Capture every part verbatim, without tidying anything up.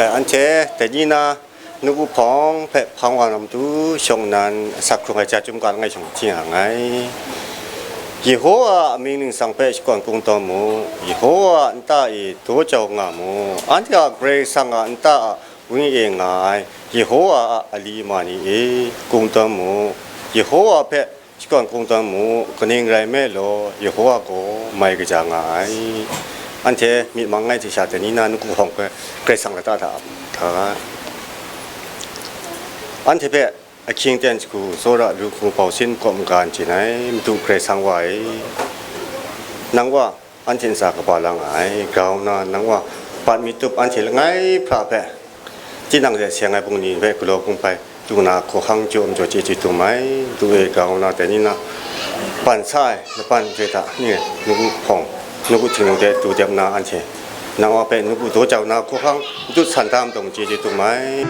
Anhte dai ni na nawku hpawng hpe hpang wa na matu shawng nnan asak hkrung ai ja chyum ga langai shawng hti nga nngai. Yehowa a amying ningsang hpe shakawn kungdawn mu, Yehowa a nta e daw jau nga mu, anhte a Karai Kasang a nta a wang e nga ai Yehowa a ali ma ni e, kungdawn mu, Yehowa hpe shakawn kungdawn mu, kaning rai nme law, Yehowa gaw mai kaja nga ai. Anhte myit mang ai hte sha dai ni na nawku hpawng hpe Karai Kasang lata hta ap mu hta. Anhte hpe ahkying ten shagu, tsawra lu hku bau sin kaw maga n chyen ai, Madu Karai Kasang wa e, nang wa anhte ntsa kaba la nga ai, grau nna nang wa bat mi tup anhte langai hpra hpe, tinang hte seng ai bungli hpe galaw hpung bai du na hkawhkang jaw majaw chyeju dum ai, du e grau nna dai ni na ban sa ai laban re hta ni, nawku hpawng, nawku htingnu de du dep nna anhte nang wa hpe nawku daw jau na hkawhkang dut san da madung chyeju dum ai.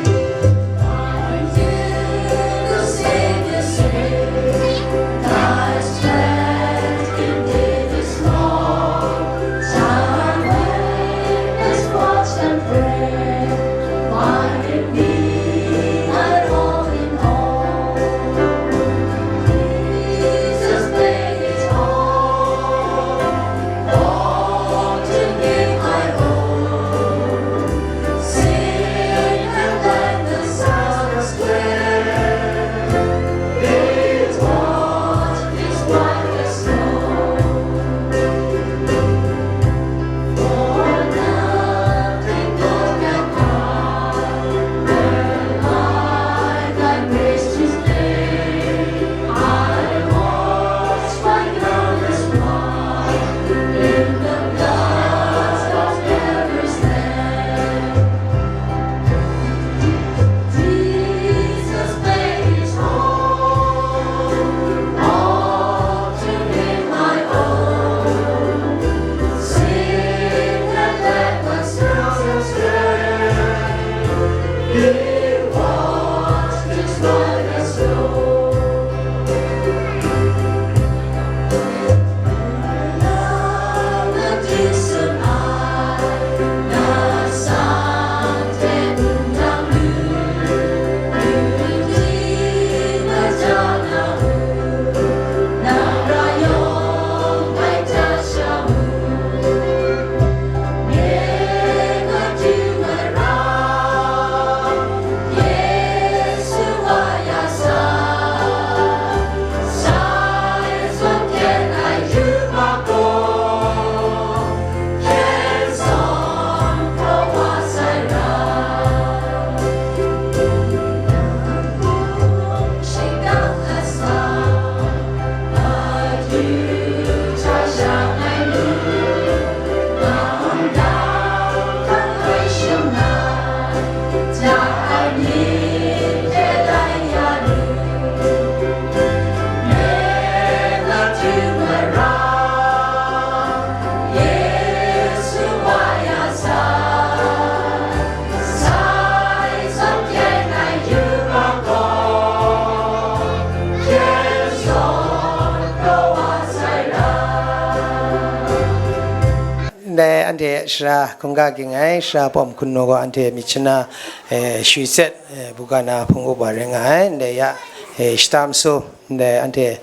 Ndai anhte sara hkungga ging ai, sara pawm hkun nu gaw anhte myit shana, eh, shwi set, eh, buga na hpung up wa rai nga ai. Ndai ya, eh, shata masu, ndai anhte,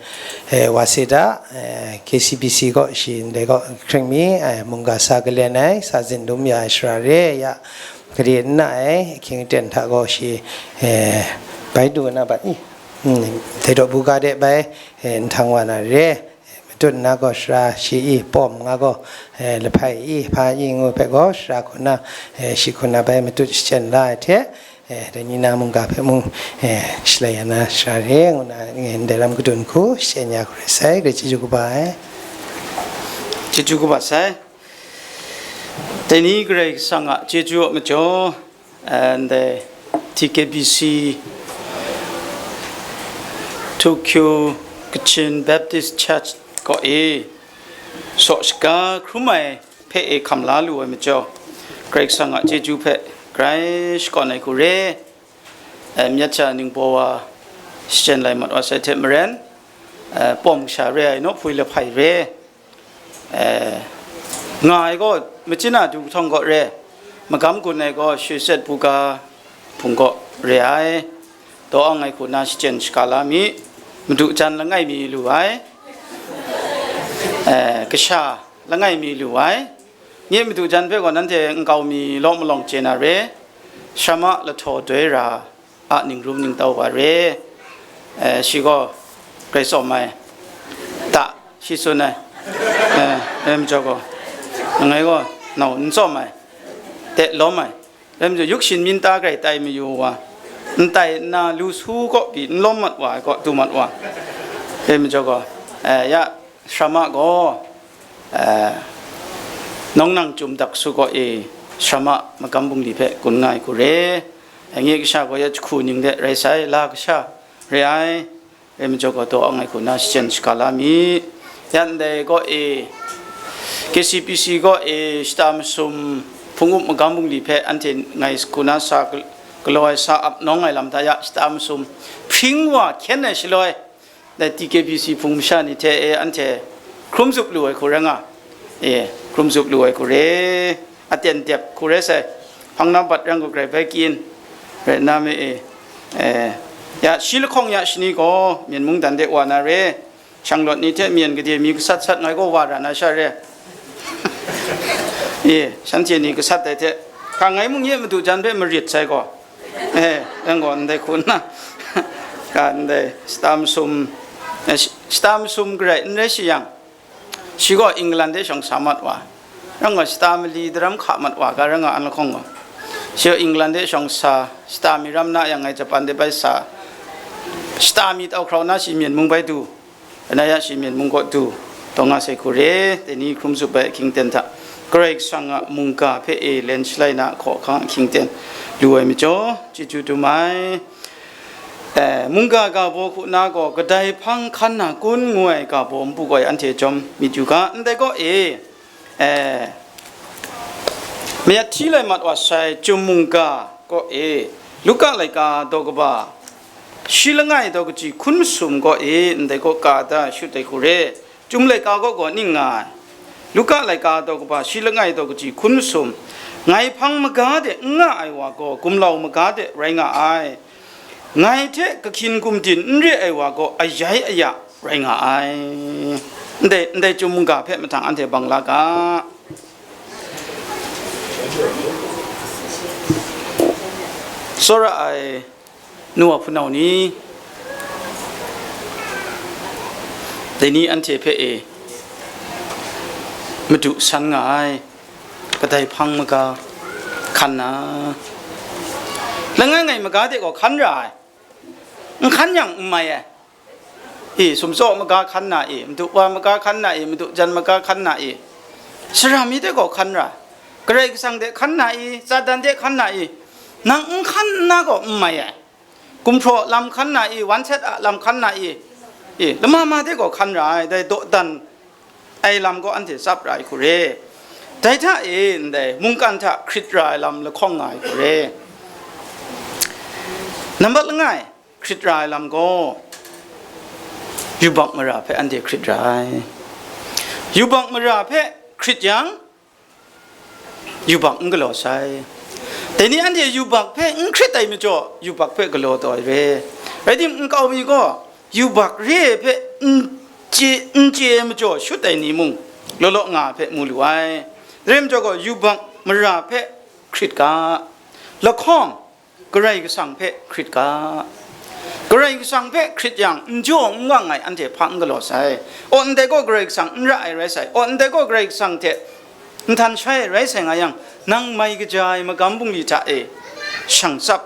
eh, Waseda, eh, K C B C gaw shi ndai gaw hkring mi, eh, mungga sa galen ai, sa zin dum ya ai sara re ya, gade n na ai, ahkying aten hta gaw shi, eh, bai du na bat i? Hmm, dai daw buga de bai, eh, nhtang wa na re. Matut nna gaw sara shi i, pawm nga gaw, eh, lahpai i, hpa i ngu hpe gaw sara hku nna, eh, shi hku nna bai matut shachyen la ai hte, eh, dai ni na mungga hpe mung, eh, shalai ya na sara re ngu na, eh, ndai lam kadun hku shachyen ya hku rai sai, grai chyeju kaba ai. Chyeju kaba sai. Dai ni Karai Kasang a chyeju a majaw, and, eh, T K B C Tokyo Kachin Baptist Church kaw e saw shaga hkrum ai hpe e hkam la lu ai majaw, Karai Kasang a chyeju hpe grai shakawn ai hku re, eh, myit sha ningbaw wa shachyen lai mat wa sai hte maren, eh, pawm sha re ai nawhpui lahpai re, eh, nga ai gaw, machyin a du kahtawng gaw re, Magam gun ai gaw Shawset Buga Hpung kaw re ai, daw ang ai hku na shachyen shaga la mi, madu jan langai mi lu ai, eh, kasha langai mi lu ai, nye madu jan hpe gaw nanhte nkau mi law malawng chye na re, sharama lahtaw doi ra a ningrum ningtau wa re, eh, shi gaw grai tsawm ai, ta shi tsun ai, eh, rai majaw gaw, ngai gaw nau n tsawm ai, te lawm ai, rai majaw yuk shin myin ta grai tai mayu wa, n tai nna lu su kaw pyi n lawm mat wa ai kaw du mat wa, rai majaw gaw, eh, ya sharama gaw, eh, nawng nang chyum dak su kaw e, sharama magam bungli hpe gun nga ai hku re, eh, nye kasha gaw ya jahku ning de rai sai, la kasha re ai, rai majaw gaw daw ang ai hku na shachyen shaga la mi. Ya ndai kaw e, K C P C kaw e shata masum hpung up magam bungli hpe anhte ngai hku na sa gal-, galaw ai sa ap nawng ai lam hta ya shata masum hpring wa hkyen ai shaloi, dai T K B C hpung masha ni hte e anhte hkrum zup lu ai hku rai nga, e, hkrum zup lu ai hku re, aten dep hku rai sai, hpang na bat rang gaw grai bai kyin rai nna me e, e, ya shi lahkawng ya shani gaw Myen mungdan de wa na re, shanglawt ni hte myen gade mi gasat sat ngai gaw wa ra na sha re, e, shanhte ni gasat ai hte, hka ngai mung ye madu jan hpe marit sai gaw, eh, yang gaw ndai hku nna, ka ndai shata masum, eh, sh-, shata masum garai n rai shi yang, shi gaw England de shawng sa mat wa, rang gaw shata mali daram hka mat wa ga, rang gaw an lahkawng gaw, shi gaw England de shawng sa, shata mi ram na yang ngai Japan de bai sa, shata mi tau hkrau na shi Myen mung bai du, Anaya shi Myen mung kaw du, taw nga sai hku re, dai ni hkrum zup ai ahkying ten hta, Karai Kasang a mungga hpe e len shalai na hkaw hkang ahkying ten lu ai majaw, chyeju dum ai. Eh, mungga ga baw hku na gaw, kadai hpang hkan na kun ngu ai ga baw npu gaw anhte jawm myit yu ga, ndai gaw e, eh, mayat hti lai mat wa sai, Chyum mungga kaw e, Luka laika daw kaba, shi langai daw kaji hkun masum gaw e, ndai kaw ka da shut ai hku re, Chyum laika kaw gaw ning nga ai. Luka laika daw kaba shi langai daw kaji hkun masum, ngai hpang maga de n nga ai wa gaw, gumlau maga de rai nga ai. Ngai hte kahkyin gumdin n re ai wa gaw, ayai aya rai nga ai. Ndai, ndai Chyum mungga hpe mahtang anhte bang la ga. Tsawra ai nu wa hpunau ni, dai ni anhte hpe e madu san nga ai, kadai hpang maga hkan na, langai ngai maga de gaw hkan ra ai, n hkan yang n mai ai. E, sumtsaw maga hkan na e, madu wa maga hkan na e, madu jan maga hkan na e, sara mi de gaw hkan ra, Karai Kasang de hkan na e, Satan de hkan na e, nang n hkan nna gaw n mai ai. Gumhpraw lam hkan na e, wan set a lam hkan na e, e, lama ma de gaw hkan ra ai, dai dawdan ai lam gaw anhte tsap ra ai hku re. Dai hta e ndai mungkan hta hkrit ra ai lam lahkawng nga ai hku re. Nambat langai, hkrit ra ai lam gaw, yubak mara hpe anhte hkrit ra ai. Yubak mara hpe hkrit yang, yubak n galaw sai. Dai ni anhte yubak hpe n hkrit ai majaw, yubak hpe galaw taw ai re. Rai tim, nkau mi gaw yubak re ai hpe n chye, n chye ai majaw shut ai ni mung, law law nga ai hpe mu lu ai. Dai rai majaw gaw, yubak mara hpe hkrit ga, lahkawng, Karai Kasang hpe hkrit ga. Karai Kasang hpe hkrit yang, n jaw n wang ai anhte hpa n galaw sai. Aw, ndai gaw Karai Kasang n ra ai rai sai. Aw, ndai gaw Karai Kasang hte nhtan shai ai rai sai nga yang, nang mai kaja ai magam bungli hta e shang tsap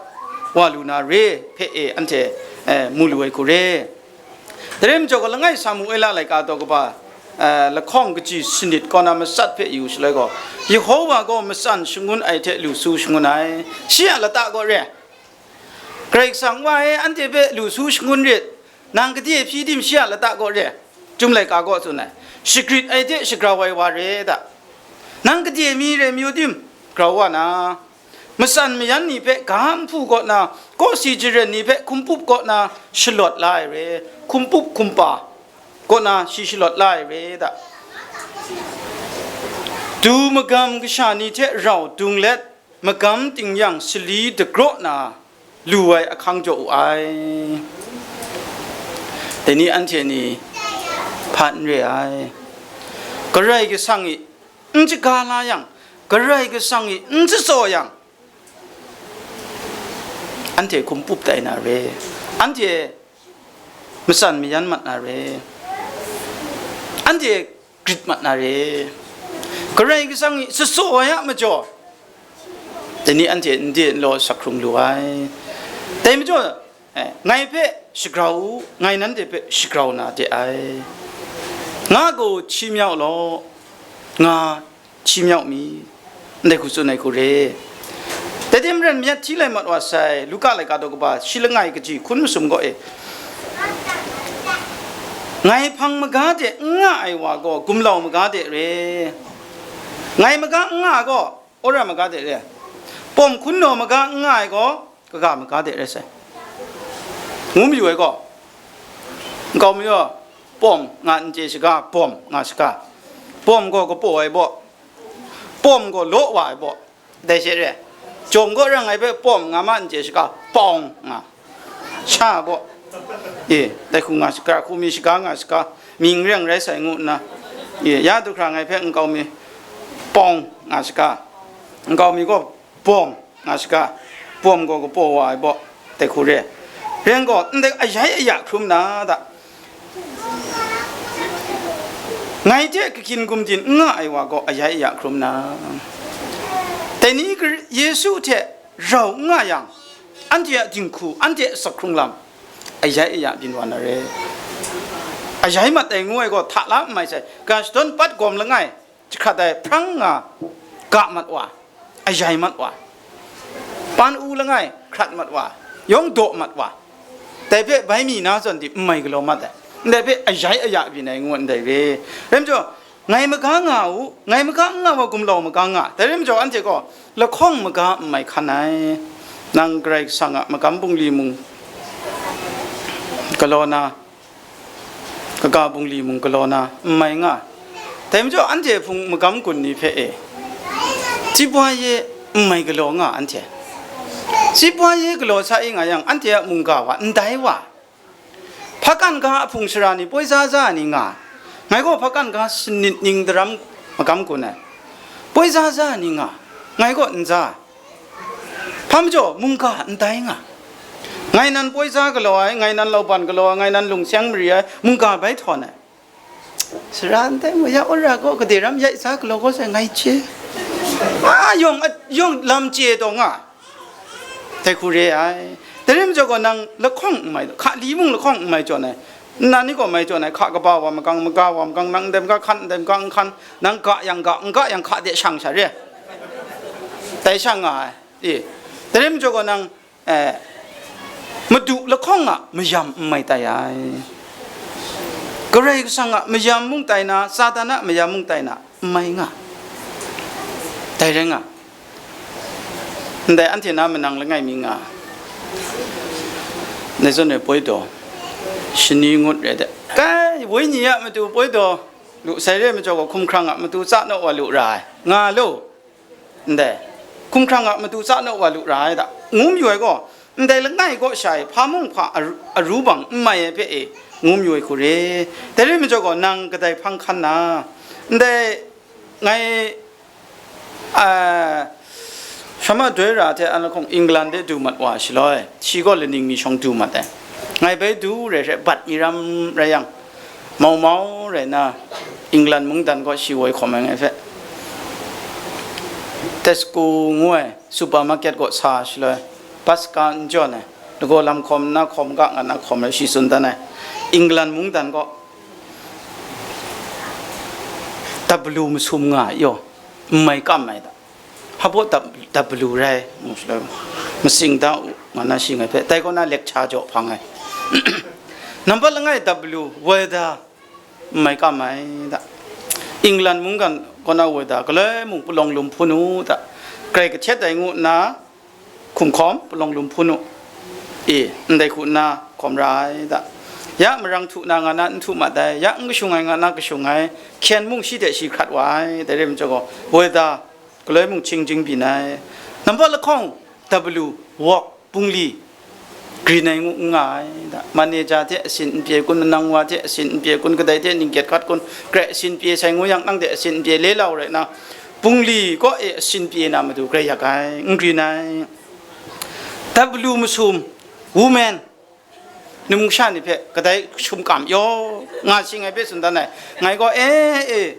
wa lu na re hpe e anhte, eh, mu lu ai hku re. Dai rai majaw gaw, langai Samuela laika daw kaba, eh, lahkawng kaji sanit kaw na matsat hpe yu shaloi gaw, Yehova gaw matsan shangun ai hte lu su shangun ai, shi a lata gaw re. Karai Kasang Wa e anhte hpe lu su shangun rit, nang gade hpyi tim shi a lata gaw re. Chyum laika gaw tsun ai, shagrit ai hte shagrau ai wa re da. Nang gade mi re mayu tim, grau wa na, matsan mayan ni hpe ga nhpu kaw na, kawsi jaren ni hpe hkumpup kaw na shalawt la ai re, hkumpup hkumpa kaw na shi shalawt la ai re da. Du magam kasha ni hte rau dung let, magam ting yang sali dagraw na lu ai ahkang jaw wu ai. Dai ni anhte ni hpa n re ai. Karai Kasang i n shaga la yang, Karai Kasang i n tsatsaw yang, anhte hkum pup tai na re, anhte matsan mayan mat na re, anhte grit mat na re. Karai Kasang i tsatsaw ai a majaw, dai ni anhte n de n law sak hkrung lu ai. Dai majaw, eh, ngai hpe shagrau u, ngai nanhte hpe shagrau na de ai. Nga gaw hti mi u law, nga hti mi u mi, ndai hku tsun ai hku re. Dai hte maren, myit hti lai mat wa sai, Luka laika daw kaba shi langai kaji hkun masum gaw e, ngai hpang maga de n nga ai wa gaw, gumlau maga de re. Ngai maga n nga gaw, wora maga de re. Pawm hkun naw maga n nga ai gaw, kaga maga de re sai. Ngu mayu ai gaw, nkau mi gaw, pawm nga n chye shaga, pawm nga shaga. Pawm gaw kapaw ai baw, pawm gaw law wa ai baw, dai she re. Jawng gaw rang ai hpe pawm nga ma n chye shaga, pawng nga. Sha baw, e, dai hku nga shaga, hku mi shaga nga shaga, mying reng rai sai ngu nna, e, ya du hkra ngai hpe nkau mi, pawng nga shaga, nkau mi gaw, bawm nga shaga, bawm gaw kapaw wa ai baw, dai hku re. Ren gaw, ndai ayai aya hkrum na da, ngai hte kakin gumdin n nga ai wa gaw ayai aya hkrum na, dai ni Kar-, Yesu hte rau n nga yang, anhte a dinghku, anhte a sak hkrung lam, ayai aya byin wa na re. Ayai mat ai ngu ai gaw, hta la n mai sai, ga shadawn pat gawm langai, jahkrat ai hprang nga, ga mat wa, ayai mat wa, pan u langai hkrat mat wa, yawng daw mat wa, dai hpe bai mi na zawn di n mai galaw mat ai, ndai hpe ayai aya byin ai ngu ndai re. Rai majaw, ngai maga nga u, ngai maga n nga wa gumlau maga nga, dai rai majaw anhte gaw lahkawng maga n mai hkan ai. Nang Karai Kasang a magam bungli mung galaw na, kaga bungli mung galaw na n mai nga. Dai majaw anhte hpung magam gun ni hpe e, tsibwa ye n mai galaw nga anhte. Tsibwa ye galaw sa i nga yang, anhte a mungga wa, ndai wa, hpakan ga a hpung sara ni, poi za za ni nga, ngai gaw hpakan ga sanit ning daram magam gun ai, poi za za ni nga, ngai gaw n za. Hpa majaw mungga ndai nga, ngai nan poi za galaw ai, ngai nan lauban galaw ai, ngai nan lungseng mari ai, mungga bai htawn ai. Sara ndai mu ya, wora gaw gade ram yai sa galaw gaw sai ngai chye. A yawng, a yawng lam chye taw nga, dai hku re ai. Dai rai majaw gaw nang lahkawng n mai, hka li mung lahkawng n mai jawn ai, nnan ni gaw mai jawn ai, hka kaba wa magang, maga wa magang, nang ndai maga hkan, ndai maga n hkan, nang ga yang ga, n ga yang hka de shang sha re, dai shang nga ai. E, dai rai majaw gaw nang, eh, Madu lahkawng a mayam n mai tai ai. Karai Kasang a mayam mung tai na, Satan a mayam mung tai na, n mai nga. Dai rai nga. Ndai anhte na manang langai mi nga. Ndai zawn e poi daw, shani ngut rai de. Kai, wenyi a matu poi daw, lu sai re majaw gaw, hkumhkrang a matu tsa naw wa lu ra ai, nga lu. Ndai, hkumhkrang a matu tsa naw wa lu ra ai da, ngu mayu ai gaw, ndai langai kaw sha e hpa mung hpa aru, aru bang n mai ai hpe e, ngu mayu ai hku re. Dai rai majaw gaw, nang kadai hpang hkan na, ndai ngai, a, Shama doi ra hte an lahkawng England de du mat wa shaloi, shi gaw laning mi shawng du mat ai. Ngai bai du rai hte, bat mi ram rai yang, mau mau rai na, England mungdan kaw shi woi hkawm ai ngai hpe, Tesco ngu ai supermarket kaw sa shaloi, bus ka n jawn ai, lagaw lam hkawm nna hkawm ga nga nna hkawm ai shi tsun dan ai. England mungdan kaw W masum nga ai yaw, n mai kam ai da. Hpa baw W rai, masing da u, nga na shi ngai hpe, dai kaw na lecture jaw hpang ai. Nambat langai W, weather, n mai kam ai da. England mungkan kaw na weather, galoi mung palawng lum hpun u da. Grai kahtet ai ngu nna, hkum hkawm, palawng lum hpun u. E, ndai hku nna hkawm ra ai da. Ya marang htu na nga na n htu mat ai, ya n kashung ai nga na kashung ai, hkyen mung shi hte shi hkrat wa ai, dai rai majaw gaw, weather, galoi mung hkying jingbyin ai, Nambat lahkawng, W, walk, bungli, green ai ngu n nga ai, da. Manager hte asin n pye kun, manang wa hte asin n pye kun, kadai hte ningkyet hkat kun, grai asin pye sai ngu yang, nang hte asin n pye le lau rai na, bungli kaw e asin pye na matu grai yak ai, n green ai. W masum, woman, numsha ni hpe kadai shum kam yaw nga si ngai hpe tsun dan ai. Ngai gaw, e, e,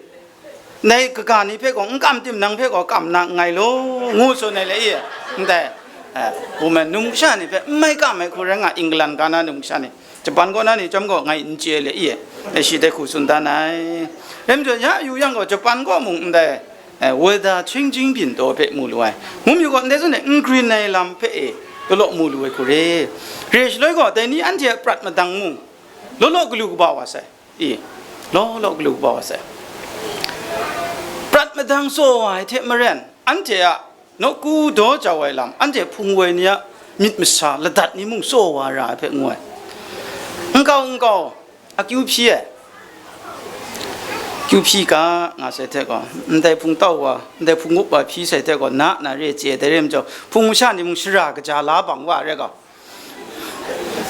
ndai kaga ni hpe gaw n kam tim, nang hpe gaw kam na nngai law, ngu tsun ai le, i, ndai, eh, woman numsha ni hpe n mai kam ai hku rai nga, England ga na numsha ni, Japan kaw na ni chyawm gaw ngai n chye le, i, e, shi dai hku tsun dan ai. Rai majaw, ya yu yang gaw, Japan kaw mung ndai, eh, weather changing byin taw hpe mu lu ai. Ngu mi gaw, ndai zawn e n green ai lam hpe e, law law mu lu ai hku re. Re shaloi gaw, dai ni anhte a prat madang mung, law law galu kaba wa sai. I, law law galu kaba wa sai. Prat madang tsaw wa ai hte maren, anhte a nawku daw jau ai lam, anhte hpung woi ni a myit masa ladat ni mung tsaw wa ra ai hpe ngu ai. Nkau nkau, akyu hpyi ai. Kyu hpyi ga, nga sai hte gaw, ndai hpung tau wa, ndai hpung up wa hpyi sai hte gaw, na na re chye, dai re majaw, hpung masha ni mung shara kaja la bang wa re gaw,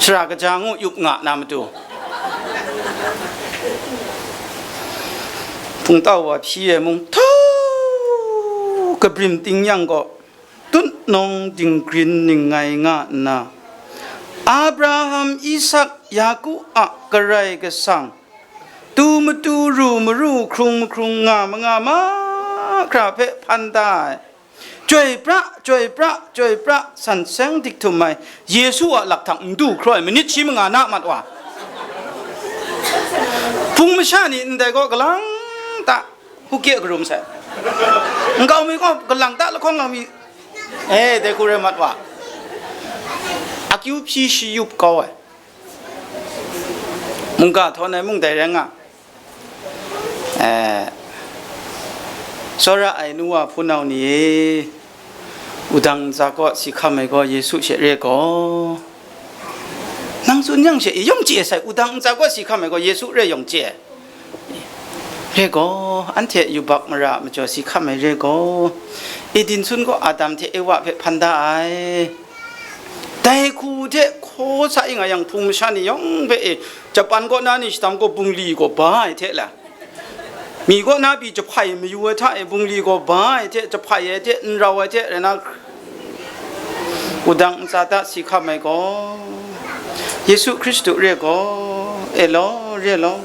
shara kaja ngu yup nga na matu, hpung tau wa hpyi ai mung, htaw kabrim ting yang gaw, tutnawng dinggrin ning ngai nga nna, Abraham, Isak, Yaku a Karai Kasang, tu matu ru maru hkrung mahkrung nga manga mahkra hpe hpan da ai, Chyoi pra, chyoi pra, chyoi pra, san seng dik htum ai Yesu a lakhtak n du hkraw ai manit shi manga na mat wa. Hpung masha ni ndai gaw galang ta, hukye karum sai. Nkau mi gaw galang ta lahkawng lang mi, eh, dai hku rai mat wa. Akyu hpyi shi yup kau ai. Mungga htawn ai mung dai rai nga. Eh, tsawra ai nu wa hpunau ni e, wudang ntsa kaw si hkam ai gaw Yesu she re gaw, nang tsun yang she e, yawng chye sai, wudang ntsa kaw si hkam ai gaw Yesu re yawng chye. Re gaw, anhte yubak mara majaw si hkam ai re gaw, Eden sun gaw Adam hte Ewa hpe hpan da ai. Dai hku hte hkaw sa i nga yang, hpung masha ni yawng hpe e, Japan kaw na ni shadam gaw bungli gaw ba ai hte la, mi kaw na pyi jahpai mayu ai hta e, bungli gaw ba ai hte, jahpai ai hte, n rau ai hte rai na, wudang ntsa ta si hkam ai gaw, Yesu Hkristu re gaw, e law, re law.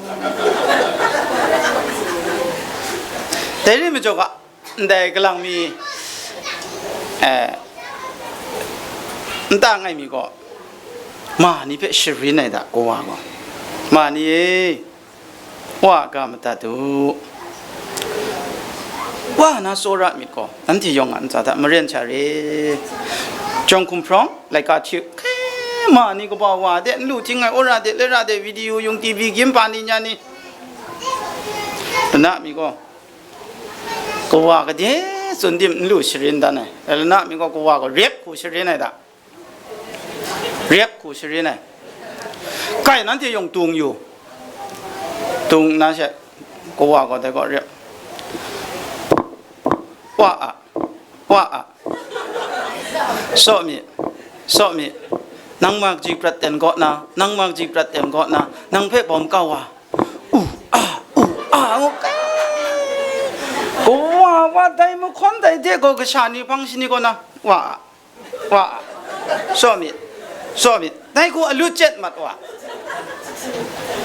Dai re majaw ga, ndai galang mi, eh, nta ngai mi gaw, ma ni hpe sharin ai da, kawa gaw, ma ni e, wa a ga madat u, wa na tsawra myit gaw, anhte yawng a ntsa hta maren sha re. Jawng hkum hprawng, laika hti, hke, ma ni kaba wa de, n lu hting ai, wora de, lera de, video yung, T V gim pa ni nya ni, lana mi gaw, kawa kade tsun tim n lu sharin dan ai, lana mi gaw kawa gaw rep hku sharin ai da. Rep hku sharin ai. Kai, nanhte yawng tung yu. Tung na she, kawa gaw dai gaw rep. Wa a, wa a. Saw mi, saw mi. Nang ma kaji prat ten kaw na, nang ma kaji prat ten kaw na, nang hpe bawm kau wa. U a, u a, ngu kai. Kawa wa dai mahkawn dai de gaw kasha ni hpang shani kaw na, wa a. Wa, saw myit, saw myit, dai hku alut chyet mat wa.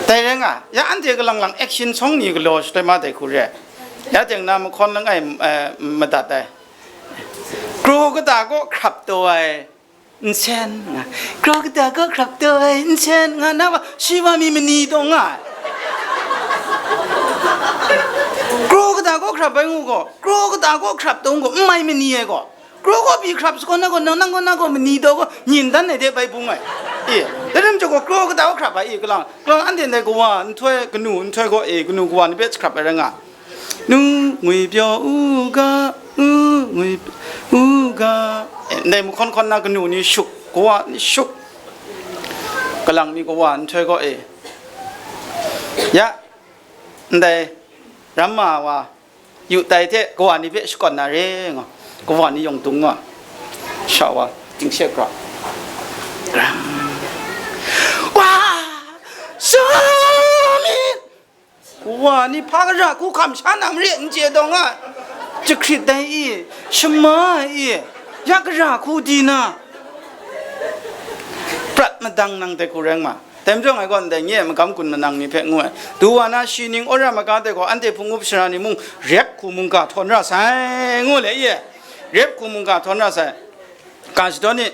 Dai rai nga, ya anhte kalang lang action song ni galaw shaloi ma dai hku re. Ya teng na mahkawn langai, eh, madat ai. Kraw kata kaw hkrap taw ai nsen nga, kraw kata kaw hkrap taw ai nsen nga na wa, shi wa mi mani taw nga ai. Kraw kata kaw hkrap ai ngu gaw, kraw kata kaw hkrap taw ngu gaw, n mai mani ai gaw. Kraw kaw pyi hkrap sa gaw, na gaw, nang, nang gaw, na gaw, mani daw gaw, nyin dan ai de bai bung ai. E, dai lam jaw gaw, kraw kata kaw hkrap ai, e, kalang, kalang anhte ndai kawa nhtoi, kanu nhtoi gaw, e, kanu kawa ni hpe hkrap ai rai nga. Nu ngwi pyaw u ga, u ngwi u ga. E, ndai mahkawn hkawn na kanu ni shuk, kawa ni shuk. Kalang mi kawa nhtoi gaw, e, ya, ndai ramma wa, yu tai hte kawa ni hpe shakawn na re nga, kawa ni yawng dung nga. Sha wa, tingshek ra. Wa, zoom in. Wa ni hpa gara hku hkam sha na mare n chye taw nga, jahkrit dai i, shama ai i, ya gara hku di na, prat madang nang dai hku rai nga. Dai majaw ngai gaw ndai nye a magam gun manang ni hpe ngu ai, du wa na shi ning wora maga dai gaw, anhte hpung up sara ni mung rep hku mungga htawn ra sai, ngu le ye, rep hku mungga htawn ra sai. Ka shadawn ni,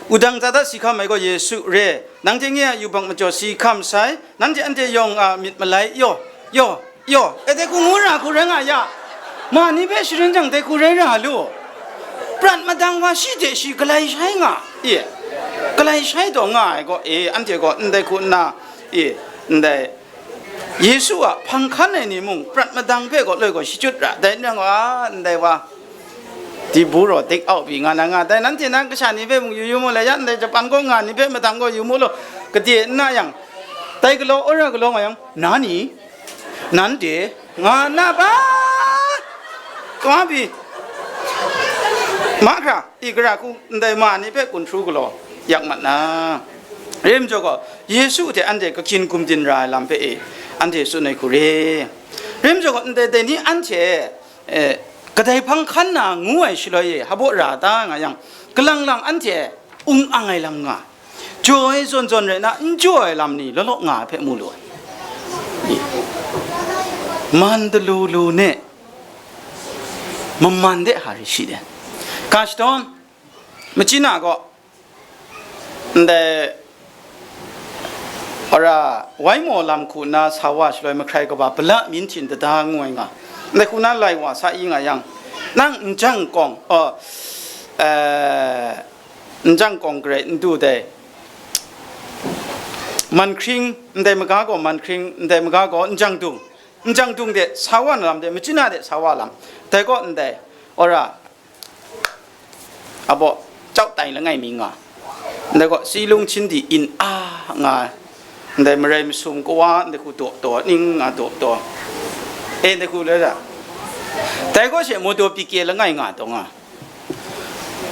wudang zata si hkam ai gaw Yesu re, nanhte nye a yubak majaw si hkam sai, nanhte anhte yawng a myit malai yaw, yaw, yaw, e dai hku ngu ra hku rai nga ya, ma ni hpe sharin jang dai hku rai ra lu, prat madang wa shi hte shi galai shai nga, e, galai shai taw nga ai gaw, e, anhte gaw ndai hku nna, e, ndai Yesu a hpang hkan ai ni mung prat madang hpe gaw loi gaw shachyut ra, dai n rai nga, ndai wa, dibu raw dik au pyi nga na nga, dai nanhte na kasha ni hpe mung yu yu mu, lai ya ndai Japan kaw nga ni hpe madang gaw yu mu law, gade n na yang, dai galaw, wora galaw nga yang, na ni, nanhte, nga na ba, kawang pyi, mahkra, i gara hku, ndai ma ni hpe gun hkru galaw yak mat na. Rim jaw gaw, Yesu hte anhte kahkyin gumdin ra ai lam hpe e, anhte tsun ai hku re. Rim jaw gaw, ndai dai ni anhte, eh, kadai hpang hkan na ngu ai shaloi e, hpaw ra ta nga yang, kalang lang anhte ung ang ai lam nga, jaw ai zawn zawn rai na, n jaw ai lam ni law law nga ai hpe mu lu ai. Man dalu lu ne, maman de hari shi de. Ka shadawn, machyin a gaw, ndai, wora, wai maw lam hku na sa wa shaloi, mahkrai kaba pala myin htin dada ngu ai nga, ndai hku na lai wa sa i nga yang, nang n jang kawng, oh, eh, n jang kawng garai n du dai, man hkring, ndai maga gaw man hkring, ndai maga gaw n jang dung, n jang dung de sa wa na lam de, machyin a de sa wa lam, dai gaw ndai, wora, abaw, chau tai langai mi nga, ndai gaw, si lung hcyin di in a nga, ndai marai masum kawa, ndai hku daw daw, ning nga daw daw, e, ndai hku le da, dai gaw she mawdaw pyi kye langai nga taw nga,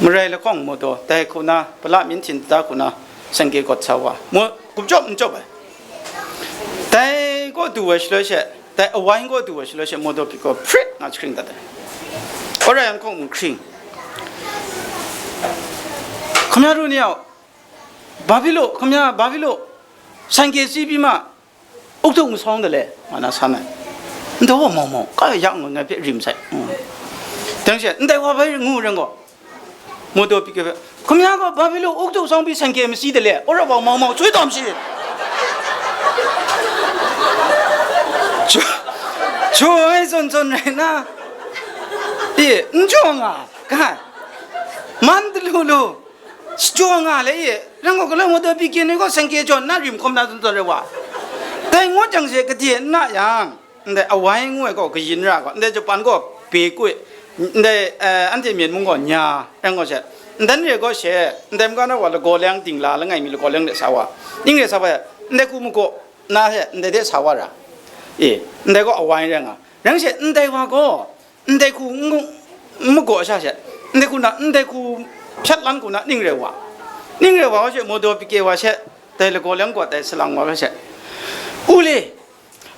marai lahkawng mawdaw, dai hku na, pala myin htin dada hku na, sengke gawt sa wa, mu, gupchyawp n chyawp ai. Dai kaw du ai shaloi she, dai awai kaw du ai shaloi she, mawdaw pyi gaw hprit nga jahkring dat ai. Wora yan hkawng mung hkring. Hkam ya ru ni au, Babilu, hkam ya, Babilu, sengke si pyi ma, uktu masawng de le, nga na san ai. Ndai wa mau mau, ka ya ngai ngai hpe rim sai. Mm. Dang she, ndai wa bai ngu rai gaw, mawdaw pyi kye hpe, hkam ya gaw Babilu uktu sawng pyi sengke masi de le, wora wa mau mau, chui taw mashi. Jaw, jaw ai zawn zawn rai na, e, n jaw nga, ga, man dalu lu, jaw nga le, e, rai gaw, galaw mawdaw pyi kye ni gaw sengke jaw nna rim hkawm na zawn zawn rai wa. Dai ngut jang she gade n na yang, ndai awai ngu ai gaw kayin ra gaw, ndai Japan gaw bekui, ndai, eh, anhte Myen mung gaw nya, rai gaw she, ndan re gaw she, ndai maga na wa lagaw leng dingla langai mi lagaw leng de sa wa, ning re sa wa, ndai hku magaw na she, ndai de sa wa ra, e, ndai gaw awai rai nga, rai she, ndai wa gaw, ndai hku n, n magaw sha she, ndai hku na, ndai hku hpyat lan hku na ning re wa, ning re wa wa she, mawdaw pyi kye wa she, dai lagaw leng gaw dai salang wa wa she, u le,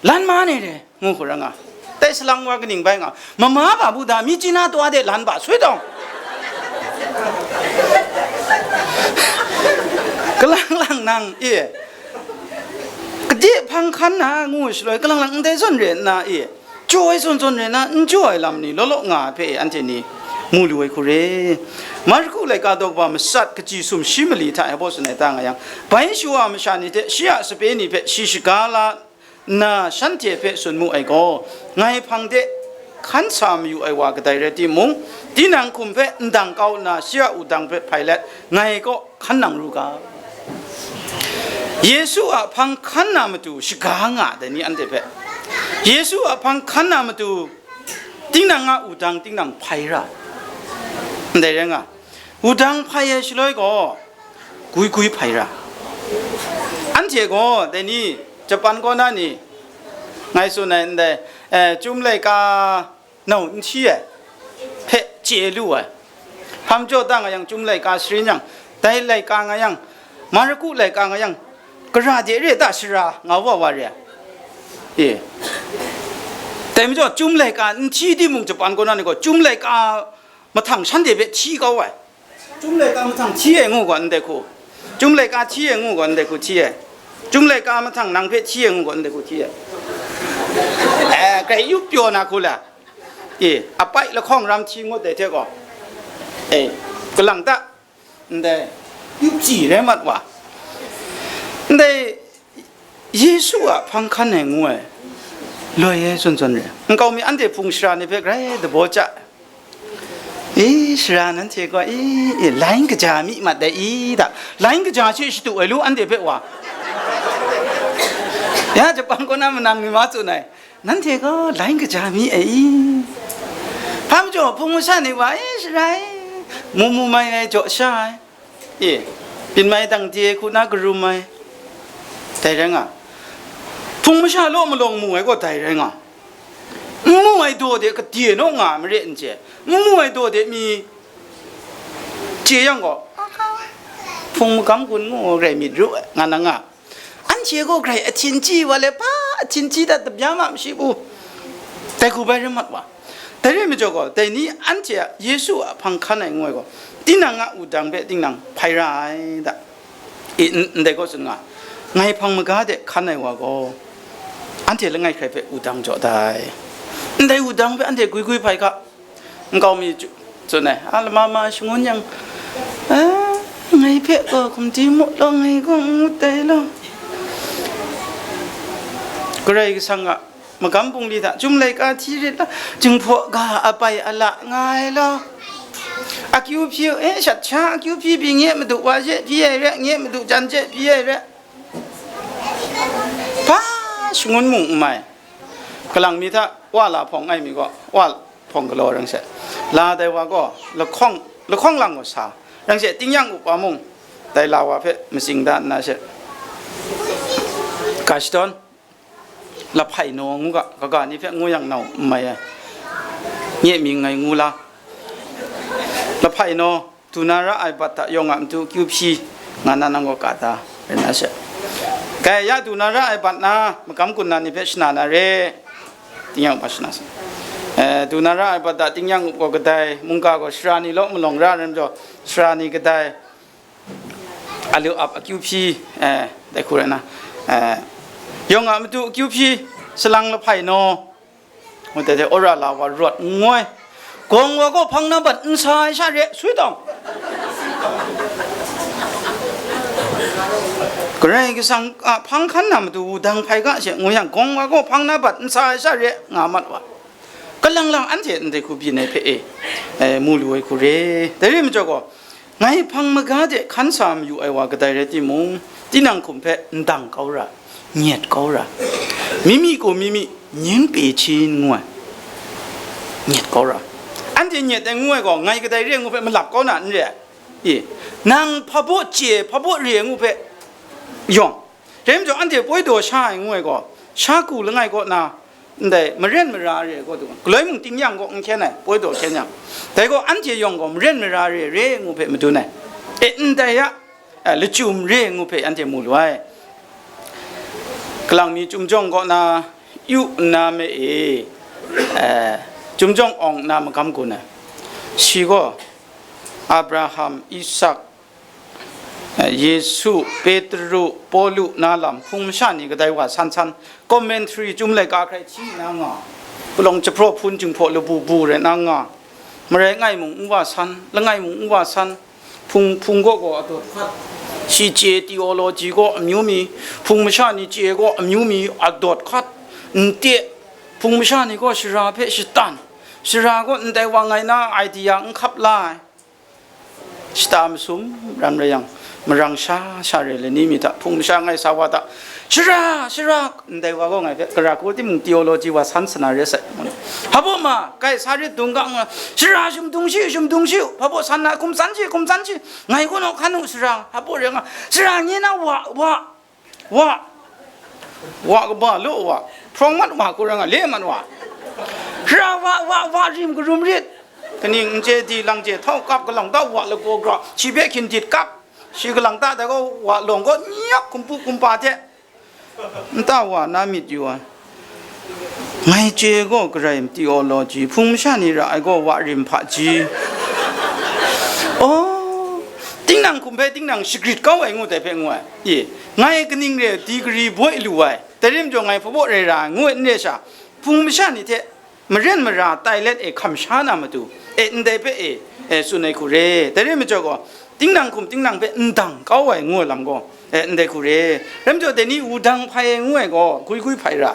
lan ma ne de, ngu hku ra nga. Dai salang wa kaning bai nga, mama ba bu da, mi chyi na taw de lan ba, sui tawng. Kalang lang nang, e, gade hpang hkan na ngu shaloi, kalang lang ndai zawn re nna, e, jaw ai zawn zawn re na, n jaw ai lam ni law law nga ai hpe, e, anhte ni mu lu ai hku re. Marku laika daw kaba matsat, kaji sum shi mali hta e baw tsun ai ta nga yang, bai shawa masha ni hte shi a sape ni hpe shi shaga la nna shanhte hpe tsun mu ai gaw, ngai hpang de hkan sa mayu ai wa kadai rai timung, tinang hkum hpe ndang kau nna shi a wudang hpe hpai let, ngai kaw hkan nang ru ga. Yesu a hpang hkan na matu shaga nga dai ni anhte hpe, Yesu a hpang hkan na matu tinang a wudang tinang hpai ra, ndai rai nga. Wudang hpai ai shaloi gaw, gwi gwi hpai ra. Anhte gaw dai ni, Japan kaw na ni, ngai tsun ai ndai, eh, Chyum laika nau n hti ai hpe chye lu ai. Hpa majaw da nga yang, Chyum laika sharin yang, dai laika nga yang, Marku laika nga yang, gara de re ta shara, nga wa wa re. E. Dai majaw, Chyum laika n hti timung, Japan kaw na ni gaw, Chyum laika mahtang shanhte hpe hti kau ai. Chyum laika mahtang hti ai ngu gaw, ndai hku. Chyum laika hti ai ngu gaw, ndai hku hti ai. Chyum laika mahtang nang hpe hti ai ngu gaw, ndai hku hti ai. Eh, grai yup pyaw na hku la. E, apai lahkawng ram hti ngut dai hte gaw. E, kalang ta. Ndai, yup chyi rai mat wa. Ndai, Yesu a hpang hkan ai ngu ai, loi ai zawn zawn re. Nkau mi anhte hpung shara ni hpe grai dabaw chya. E, shara nanhte gaw, e, e, lain kaja mi mat dai i, da. Lain kaja she shadu ai lu anhte hpe wa. Ya, Japan kaw na manam ni ma tsun ai. Nanhte gaw lain kaja mi ai i? Hpa majaw hpung masha ni wa, e, shara e, mu mu mai ai jaw sha ai. E, byin mai dang de ai hku na karum ai. Dai rai nga. Hpung masha law malawng mu ai gaw dai rai nga. N mu ai daw de kade naw nga ai mare n chye. N mu ai daw de mi chye yang gaw, hpung magam gun ngu rai myit ru ai, nga na nga. Anhte gaw grai ahtin chyi wa le, hpa ahtin chyi dat tabya ma mashi u. Dai hku bai rai mat wa. Dai rai majaw gaw, dai ni anhte a Yesu a hpang hkan ai ngu ai gaw, tinang a wudang hpe tinang hpai ra ai da. I, n-, ndai gaw tsun nga, ngai hpang maga de hkan ai wa gaw, anhte langai hkrai hpe wudang jaw dai. Ndai wudang hpe anhte gwi gwi hpai hka. Nkau mi ju-, tsun ai, a lama ma shangun yang, a, ngai hpe gaw hkum di mu law, ngai gaw n ngut ai law. Karai Kasang a magam bungli hta, Chyum laika hti rit law, Jinghpaw ga apai ala nga ai law. Akyu hpyi, e, shat sha akyu hpyi pyi, nye madu wa she hpyi ai re, nye madu jan she hpyi ai re. Hpa shangun mung n mai. Kalang mi hta wa la hpawng ai mi gaw, wa hpawng galaw rang she, la dai wa gaw lahkawng, lahkawng lang gaw sa rang she, tingnyang up wa mung, dai la wa hpe matsing da nna she, ga shadawn, lahpai naw ngu ga, kaga ni hpe ngu yang nau n mai ai, nye mying ngai ngu la, lahpai naw, du na ra ai bat hta yawng a matu akyu hpyi, nga na nang gaw ka da, rai na she. Kai ya du na ra ai bat na, magam gun na ni hpe shana na re, tingnyang up shana sa. Eh, du na ra ai bat hta tingnyang up gaw kadai, mungga gaw sara ni law malawng ra ai majaw, sara ni kadai, alu ap akyu hpyi, eh, dai hku rai na, eh, yawng a matu akyu hpyi, salang lahpai naw, ngu dai de, ora la wa rawt n ngoi. Gawng wa gaw hpang na bat n sa ai sha re, sui tawng. Karai Kasang a hpang hkan na matu wudang hpai ga she ngu yang, gawng wa gaw hpang na bat n sa ai sha re, nga mat wa. Kalang lang anhte ndai hku byin ai hpe e, e, mu lu ai hku re. Dai rai majaw gaw, ngai hpang maga de hkan sa mayu ai wa kadai rai timung, tinang hkum hpe ndang kau ra, nyet kau ra, mimi gaw mimi, nying pye htin ngu ai, nyet kau ra. Anhte nyet ai ngu ai gaw, ngai kadai re ngu hpe malap kau na n re ai. E, nang hpa baw chye, hpa baw re ai ngu hpe yawng. Dai majaw, anhte poi daw sha ai ngu ai gaw, sha ku langai kaw na, ndai maren mara re ai kaw du, galoi mung tingnyang kaw n hkyen ai, poi daw hkyen yang, dai gaw anhte yawng gaw maren mara re re ngu hpe madun ai. E, ndai a, a, lachyum re ngu hpe anhte mu lu ai. Kalang mi Chyum jawng kaw na yu nna me e, e, Chyum jawng awng nna magam gun ai. Shi gaw Abraham, Isak, Yesu, Petru, Pawlu na lam hpung masha ni kadai wa san san, commentary Chyum laika hkrai hti na nga, palawng jahpraw hpun jinghpaw labu bu rai na nga, marai ngai mung n wa san, langai mung n wa san, hpung, hpung gaw gaw adawt hkat, shi chye theology gaw amyu mi, hpung masha ni chye gaw amyu mi adawt hkat, n te, hpung masha ni gaw shara hpe shatan, shara gaw ndai wa ngai na idea n hkap la ai. Shata masum ram rai yang, marang sha sha re lani mi hta, hpung masha ngai sa wa hta, shara, shara, ndai wa gaw ngai hpe, gara hku timung theology wa san sana re sai, ngu na. Hpa baw ma, kai sa rit dung ga, ngu na, shara, shum dung shi, shum dung shi u, hpa baw san na, hkum san shi, hkum san shi, ngai gaw naw hkan u, shara, hpa baw re nga, shara, nye na wa, wa, Wa, wa kaba law wa, hprawng mat wa, kurang a le mat wa. Hkra wa, wa, wa, rim karum rit. Kaning n chye di lang chye, htau kap galang da wa lagaw gra, shi hpe hkin dit kap, shi galang da, dai gaw wa lawng gaw nyak hkumpu hkumpa hte, nta wa na myit yu ai. Ngai chye gaw garai ma theology, hpung masha ni ra ai gaw wa rim hpaji. Oh, tingnang hkum hpe tingnang shagrit kau ai ngu dai hpe ngu ai. Ye, ngai kaning re degree boi lu ai, dai rim jaw ngai hpabaw rai ra ai ngu ai n re sha, hpung masha ni hte maren mara tai let e hkam sha na matu, e, ndai hpe e, e, tsun ai hku re. Dai re majaw gaw, tingnang hkum tingnang hpe ndang kau ai ngu ai lam gaw, e, ndai hku re. Rai majaw, dai ni wudang hpai ai ngu ai gaw, gwi gwi hpai ra.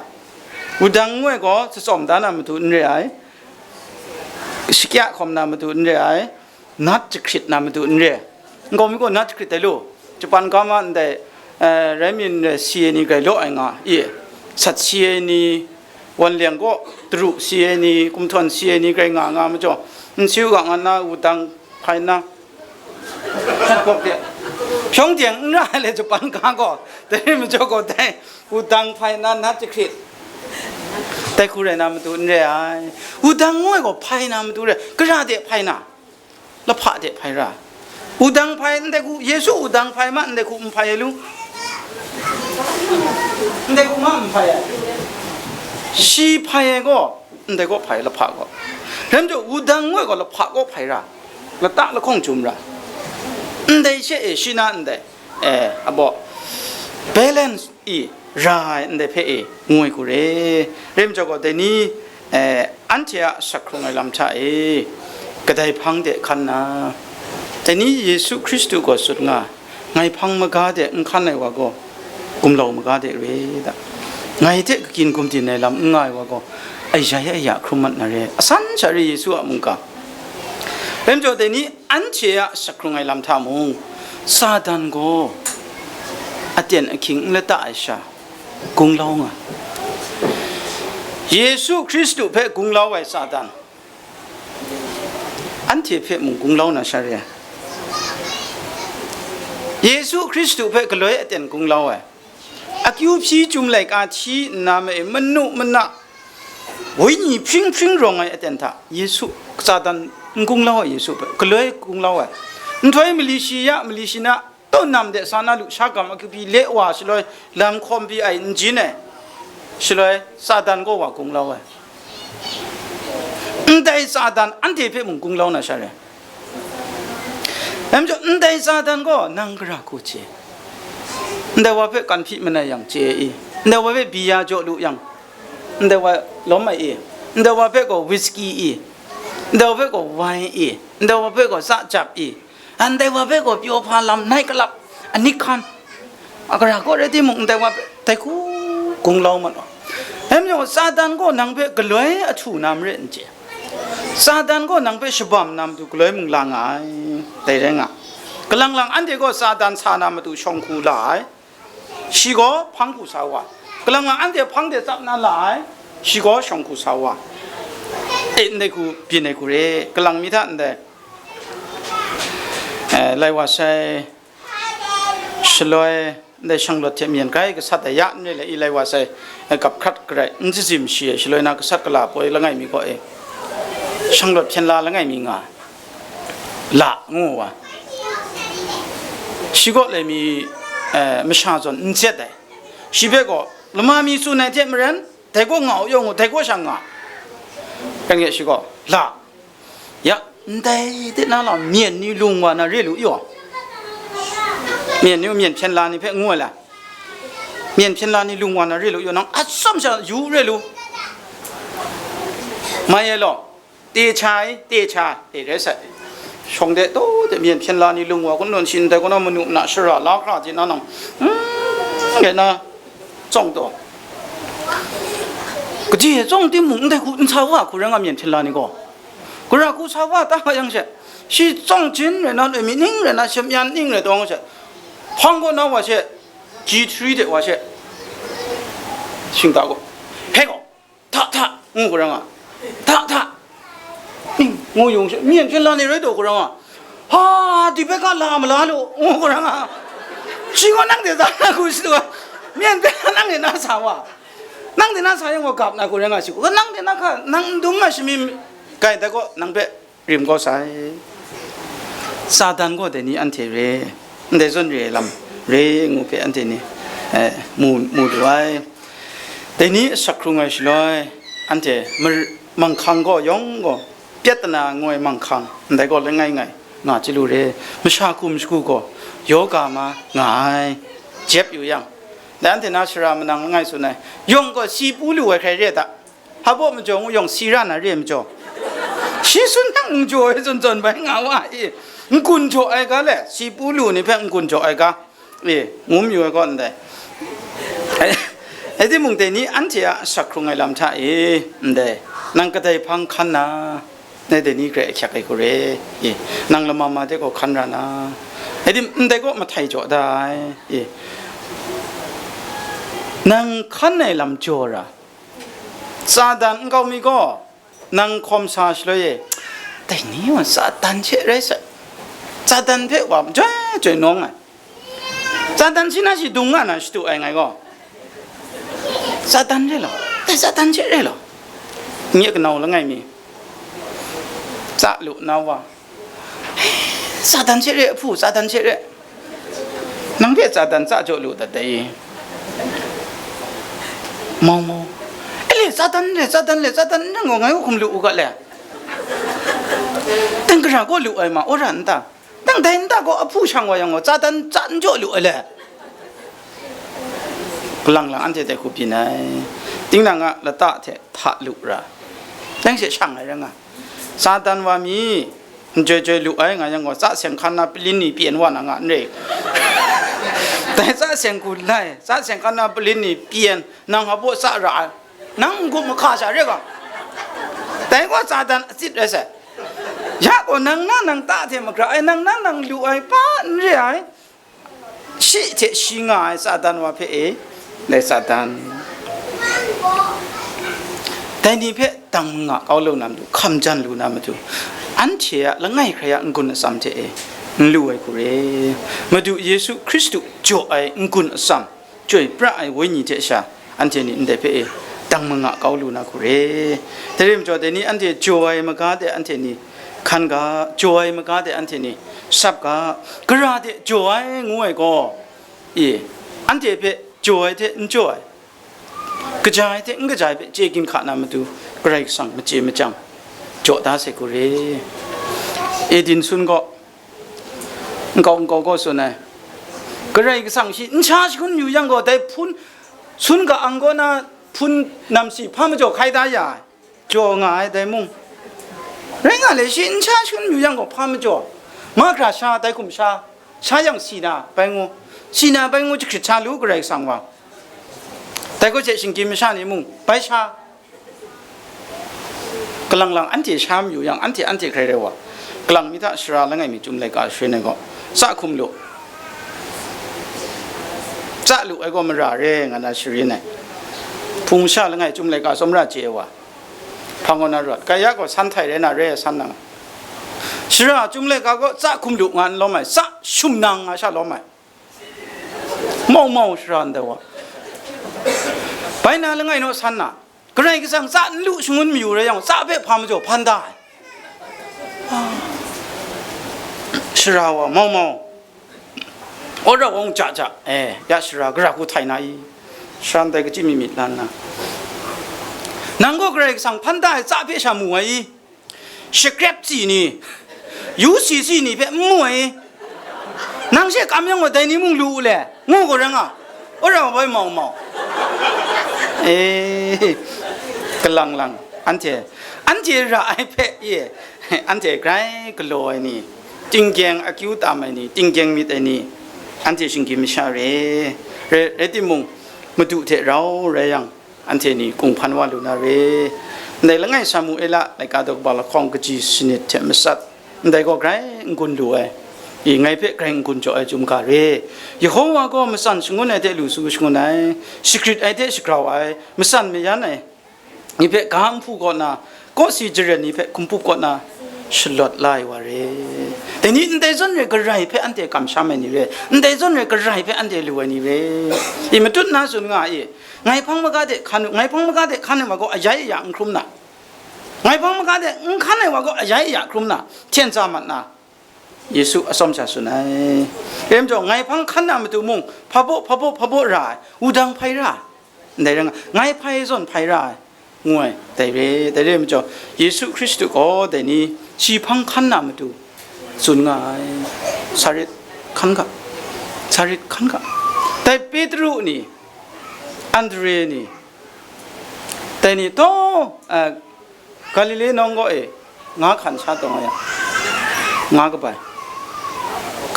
Wudang ngu ai gaw, tsawm da na matu n re ai, shakya hkawm na matu n re ai, nat jahkrit na matu n re. Nkau mi gaw nat jahkrit tai lu, Japan ga ma ndai, eh, rai min, eh, si ai ni grai law ai nga, i, sat si ai ni, wan leng gaw, daru si ai ni, kumhtawn si ai ni grai nga nga majaw, n si u ga nga na, wudang hpai na, nat gawk de, hpyawng deng n ra ai le Japan ga gaw, dai majaw gaw dai, wudang hpai na, nat jahkrit, dai hku rai na matu n re ai. Wudang ngu ai gaw hpai na matu re, gara de hpai na, lahpa de hpai ra. Wudang hpai ndai hku, Yesu wudang hpai ma ndai hku n hpai ai lu? Ndai hku ma n hpai ai. Shi hpai ai gaw, ndai gaw hpai lahpa gaw. Rai majaw, wudang ngu ai gaw lahpa gaw hpai ra. Lata lahkawng jum ra. Ndai she e, shi na ndai, eh, abaw, balance i ra ai ndai hpe e, ngu ai hku re. Rai majaw gaw, dai ni, eh, anhte a asak hkrung ai lam hta e, kadai hpang de hkan na, dai ni Yesu Hkristu gaw tsun nga, ngai hpang maga de n hkan ai wa gaw, gumlau maga de re da. Ngai hte kakin gumdin ai lam n nga ai wa gaw, ai ya ya hkrum mat na re. Asan sha re Yesu a mungga. Rai majaw, dai ni anhte a asak hkrung ai lam hta mung, Satan gaw aten ahkying n lata ai sha, gunglau nga. Yesu Hkristu hpe gunglau ai Satan, anhte hpe mung gunglau na sha re ai. Yesu Hkristu hpe galoi aten gunglau ai. Akyu hpyi chyum laika hti nna ma e, manu mana, wenyi hpring hpring rawng ai aten hta Yesu, Satan n gunglau ai, Yesu hpe galoi gunglau ai. Nhtoi mali shi ya, mali shi na, tau nam de sa na lusha gam akyu hpyi le wa shaloi, lam hkawm pyi ai n jin ai, shaloi Satan gaw wa gunglau ai. Ndai Satan anhte hpe mung gunglau na sha re. Dai majaw, ndai Satan gaw nang gara hku chye? Ndai wa hpe kan hpyi manai yang chye i? Ndai wa hpe bia jaw lu yang, ndai wa lawm ai i? Ndai wa hpe gaw whisky i? Ndai wa hpe gaw wine i? Ndai wa hpe gaw tsachyap i? Ndai wa hpe gaw pyaw hpa lam, night club, anik hkan, a gara kaw rai timung, ndai wa hpe dai hku gunglau mat wa. Dai majaw, Satan gaw nang hpe galoi ahtu na marit n chye. Satan gaw nang hpe shabam na matu galoi mung la nga ai, dai rai nga. Kalang lang anhte gaw Satan sa na matu shawng hku la ai, shi gaw hpang hku sa wa. Kalang lang anhte hpang de tsap na la ai, shi gaw shawng hku sa wa. E, ndai hku byin ai hku re, kalang mi hta ndai, eh, lai wa sai, shaloi, ndai shanglawt hte myen grai gasat ai ya n re le, i lai wa sai, eh, gap hkrat garai, n tsitsim shi ai, shaloi na gasat gala poi langai mi gaw e, shanglawt hpyen la langai mi nga, la ngu wa. Shi gaw lai mi, eh, masha zawn n zet ai. Shi hpe gaw lama mi tsun ai hte maren, dai gaw nga u yawng u, dai gaw sha nga. Kan nge shi gaw, la, ya, ndai de na la, myen ni lung wa na re lu yaw. Myen ni, myen hpyen la ni hpe ngu ai la. Myen hpyen la ni lung wa na re lu yaw, nang atsam sha yu re lu. Mai e law, te cha ai, te cha, e rai sai. Shawng de taw de myen hpyen la ni lung wa kun nawn shin dai kaw na manu na shara la hkra de na nang, mm, ngai na tsawng taw. Kaji e tsawng timung ndai hku n sa wa hku rai nga myen hpyen la ni gaw. Gara hku sa wa ta nga yang she, shi tsawng jin rai na, loi mi ning rai na, shem yan ning rai tawng she, hpang kaw na wa she, G three de wa she, shingta gaw, he gaw, hta hta, ngu hku rai nga, hta hta, ning, ngu yung she, myen hpyen la ni rai taw hku rai nga, ha, di hpe ka la ma la lu, ngu hku rai nga, shi gaw nang de za na hku shi lu, myen hpyen la nang de na sa wa, nang de na sa yang gaw gap na hku rai nga shi, nang de na hka, nang n dum nga shi mi, kai dai gaw, nang hpe, rim kau sai. Satan gaw dai ni anhte re, ndai zawn re ai lam re ngu hpe anhte ni, eh, mu, mu lu ai. Dai ni asak hkrung ai shaloi, anhte mar-, manghkang gaw yawng gaw, pyat na ngoi manghkang, ndai gaw langai ngai nga chyalu re, masha hkum shagu gaw, yoga ma nga ai, jep yu yang, dai anhte na sara manang langai tsun ai, yawng gaw si pu lu ai hkrai re ai ta? Hpa baw majaw ngu yawng si ra na re ai majaw, shi sun hkang n jaw ai zawn zawn bai nga wa e, n-gun jaw ai ga le, si pu lu ni hpe n-gun jaw ai ga, e, ngu mayu ai kaw ndai. Rai timung, dai ni anhte a asak hkrung ai lam hta e, ndai, nang kadai hpang hkan na, nai dai ni grai ahkyak ai hku re, e, nang lama ma de gaw hkan ra na, rai tim, ndai kaw mahtai jaw da ai, e, nang hkan ai lam jaw ra, Satan nkau mi gaw, nang hkawm sa shaloi e, dai ni wa Satan hte rai sai, Satan hpe wa majoi joi nawng ai, Satan shi na shi dung nga na shadu ai ngai gaw, Satan re law, dai Satan hte re law, nye kanau langai mi, tsa lu na wa, Satan hte re, ahpu Satan hte re. Nang hpe Satan tsa jaw lu dat dai i? Mau mau. E le, Satan le, Satan le, Satan n rai gaw, ngai hkum lu u ga le. Teng gara gaw lu ai ma, wora n ta? Teng dai nta gaw ahpu shang wa yang gaw, Satan tsa n jaw lu ai le. Kalang lang anhte dai hku byin ai. Tinang a lata hte hta lu ra, dai she shang ai rai nga. Satan wa mi, n joi joi lu ai nga yang gaw, tsa seng hkan na palin ni pyen wa na nga n re. Dai tsa seng hku lai, tsa seng hkan na palin ni pyen, nang hpa baw tsa ra ai, nang n-gup mahka sha re ga. Dai gaw Satan atsit rai sai. Ya gaw, nang na nang ta hte magra ai, nang na nang lu ai pa n re ai. Shi hte shi nga ai Satan wa hpe e, dai Satan, dai ni hpe dang manga kau lu na matu, hkam jan lu na matu, anhte a langai hkrai a n-gun atsam hte e n lu ai hku re. Madu Yesu Hkristu jaw ai n-gun atsam, chyoi pra ai Wenyi hte sha, anhte ni ndai hpe e dang manga kau lu na hku re. Dai rai majaw, dai ni anhte jaw ai maga de anhte ni hkan ga, jaw ai maga de anhte ni sap ga, gara de jaw ai ngu ai gaw, e, anhte hpe jaw ai hte n jaw ai, kaja ai hte n kaja ai hpe chye ginhka na matu, Karai Kasang machye machyang jaw da sai hku re. Edin sun gaw, nkau nkau gaw tsun ai, Karai Kasang shi n sha shangun yu yang gaw, dai hpun, sun ga-ang kaw na hpun namsi hpa majaw hkai da ya ai, jaw nga ai dai mung. Rai nga le, shi n sha shangun yu yang gaw, hpa majaw, mahkra sha, dai hkum sha, sha yang si na bai ngu, si na bai ngu jahkrit sha lu Karai Kasang wa. Dai gaw hte shinggyim masha ni mung bai sha. Kalang lang anhte sha mayu yang, anhte anhte hkrai rai wa, kalang mi hta sara langai mi Chyum laika sharin ai gaw, tsa hkum lu, tsa lu ai gaw mara re nga na sharin ai. Hpung masha langai Chyum laika tsawmra chye ai wa, hpang kaw na rawt, kaya gaw san htai rai na re, san na nga. Sara Chyum laika gaw tsa hkum lu nga n lawm ai, tsa shum nang nga sha lawm ai. Mau mau sara ndai wa, bai na langai naw san na, Karai Kasang tsa n lu shangun mayu rai yang, tsa hpe hpa majaw hpan da ai. Sara wa mau mau, wora wong ja ja, e, ya sara gara hku htai na i? Sara ndai kachyi mi myit lan na, nang gaw Karai Kasang hpan da ai tsa hpe sha mu ai i? Shakrat tsi ni, U C C ni hpe n mu ai, nang she kam yang gaw dai ni mung lu u le, ngu gaw rai nga, wora bai mau mau. E, kalang lang, anhte, anhte ra ai hpe, e, anhte grai galaw ai ni, tinggyeng akyu tam ai ni, tinggyeng myit ai ni, anhte shinggyim masha re, re, rai timung, Madu hte rau rai yang, anhte ni kunghpan wa lu na re. Ndai langai Samuela laika daw kaba lahkawng kaji sanit hte matsat, ndai gaw grai n-gun lu ai, i ngai hpe grai n-gun jaw ai chyum ga re. Yehowa gaw matsan shangun ai hte lu su shangun ai, shagrit ai hte shagrau ai, matsan mayan ai, ni hpe ga nhpu kaw na, kawsi jaren ni hpe hkum pup kaw na, shalawt la ai wa re. Dai ni ndai zawn re Karai hpe anhte kamsham ai ni re, ndai zawn re Karai hpe anhte lu ai ni re. I matut na tsun nga i, ngai hpang maga de hkan u, ngai hpang maga de hkan u ma gaw ayai aya n hkrum na, Ngai hpang maga de n hkan ai wa gaw ayai aya hkrum na, hten tsa mat na, Yesu atsawm sha tsun ai. Rai majaw, ngai hpang hkan na matu mung, hpa baw, hpa baw, hpa baw ra ai, wudang hpai ra ai, ndai rai nga, ngai hpai zawn hpai ra ai, ngu ai, dai re, dai re majaw, Yesu Hkristu gaw dai ni shi hpang hkan na matu tsun nga ai, sarit hkan ga, sarit hkan ga. Dai Petru ni, Andre ni, dai ni taw, a, Galile nawng gaw e, nga hkan sha taw nga yang, nga kabai,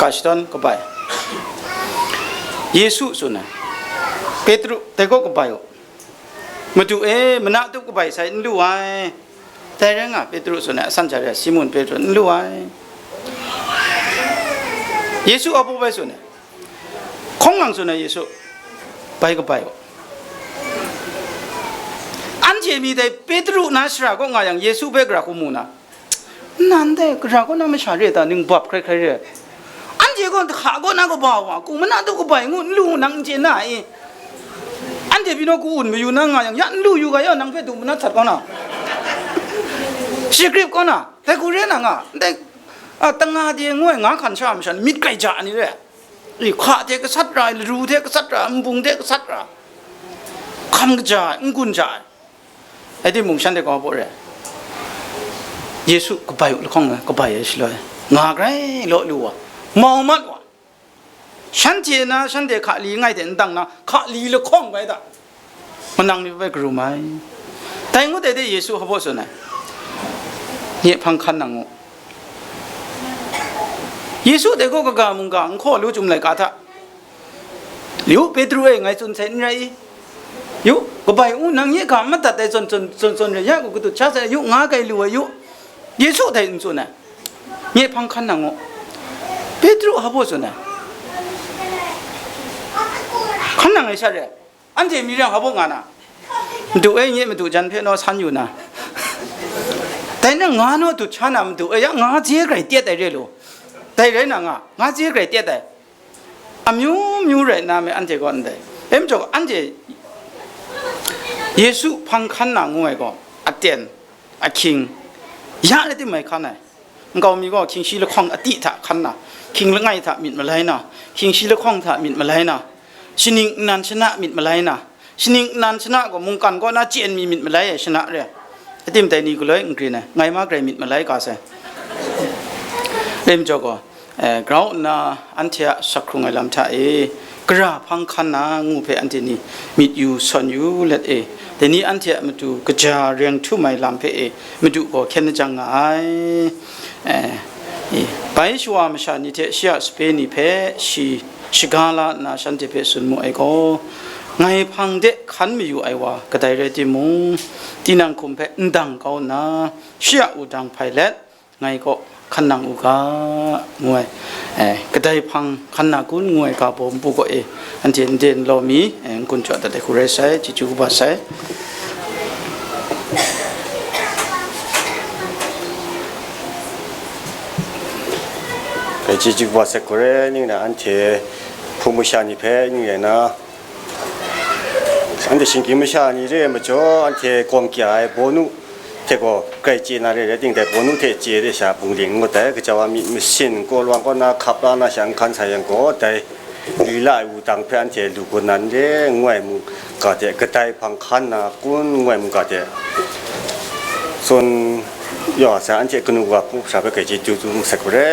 ka shadawn kabai, Yesu tsun ai, Petru, dai gaw kabai u, Madu e, mana tup kabai sai n lu ai. Dai rai nga, Petru tsun ai, asan jare Simun Petru n lu ai. Yesu a baw bai tsun ai, hkawng lang tsun ai Yesu, bai kabai u. Anhte mi dai Petru na shara kaw nga yang, Yesu hpe gara hku mu na, "Nan dai gara kaw na masha re ta, ning bap hkrai hkrai re? Anhte gaw hka kaw na kaba wa, ku mana tup kabai ngu n lu nang n chye na i? Anhte pyi naw ku un mayu na nga yang, ya n lu yu ga ya, nang hpe du manat sat kaw na, shi grip kaw na, dai hku re na nga, ndai, a, tanga de ngu ai, nga hkan sha masha, myit grai ja ai ni re. I, hka hte gasat ra ai, laru hte gasat ra ai, nbung hte gasat ra ai, hkam kaja ai, n-gun ja ai. Rai timung, shanhte gaw baw re ai. Yesu kabai u lahkawng na, kabai ai shaloi, nga grai law lu wa, mau mat wa, shanhte na, shanhte hka li ngai hte n dang na, hka li lahkawng bai da, manang ni bai karum ai. Dai ngut ai de Yesu hpa baw tsun ai, nye hpang hkan nang u. Yesu dai gaw kaga mungga n hkaw lu, Chyum laika hta, "Yu, Petru e, ngai tsun sai n rai i? Yu, kabai u, nang nye ga madat ai zawn, zawn, zawn, zawn re, ya ku katut sha sai, yu, nga grai lu ai yu." Yesu dai n tsun ai, nye hpang hkan nang u. Petru hpa baw tsun ai, hkan nang ai sha re. Anhte mi rai hpa baw nga na, "Madu e, nye madu jan hpe naw san yu na, dai na nga naw dut sha na, Madu e, ya nga je grai tet ai re lu." Dai rai na nga, nga je grai tet ai. Amyu myu rai nna me, anhte gaw ndai. Rai majaw, anhte Yesu hpang hkan na ngu ai gaw, aten, ahkying, ya rai tim mai hkan ai. Nkau mi gaw hkying shi lahkawng ati hta hkan na, hkying langai hta myit malai na, hkying shi lahkawng hta myit malai na, shaning nnan shana myit malai na, shaning nnan shana gaw mungkan kaw na chyen mi myit malai ai shana re ai. Atim dai ni galoi n grin ai, ngai ma grai myit malai ga sai. Rai majaw gaw, eh, grau nna anhte a sak hkrung ai lam hta e, gara hpang hkan na ngu hpe anhte ni myit yu sawn yu let e, dai ni anhte a matu kaja reng htum ai lam hpe e, Madu gaw hkyen lajang nga ai. Eh, e, bai shawa masha ni hte shi a sape ni hpe shi shaga la nna shanhte hpe tsun mu ai gaw, ngai hpang de hkan mayu ai wa kadai rai timung, tinang hkum hpe n dang kau nna, shi a wudang hpai let, ngai kaw hkan nang u ga, ngu ai. Eh, kadai hpang hkan na kun ngu ai ga baw npu kaw e, anhte n de n law mi, eh, n-gun jaw dat ai hku rai sai, chyeju kaba sai. Dai chyeju kaba sai hku rai ningnan anhte hpung masha ni hpe ning rai na, anhte shinggyim masha ni re ai majaw, anhte gawm kya ai bawnu hte gaw grai chye na re rai ting, dai bawnu hte chye de sha bungling ngut ai, gaja wa myit masin, kaw lawang kaw na hkap la na sha n hkan sa yang gaw, dai lila ai wudang hpe anhte lu gun nan re ngu ai mungga hte, kadai hpang hkan na kun ngu ai mungga hte, tsun yaw sai, anhte kanu wa hpung hpra hpe grai chyeju tsun sak hku re.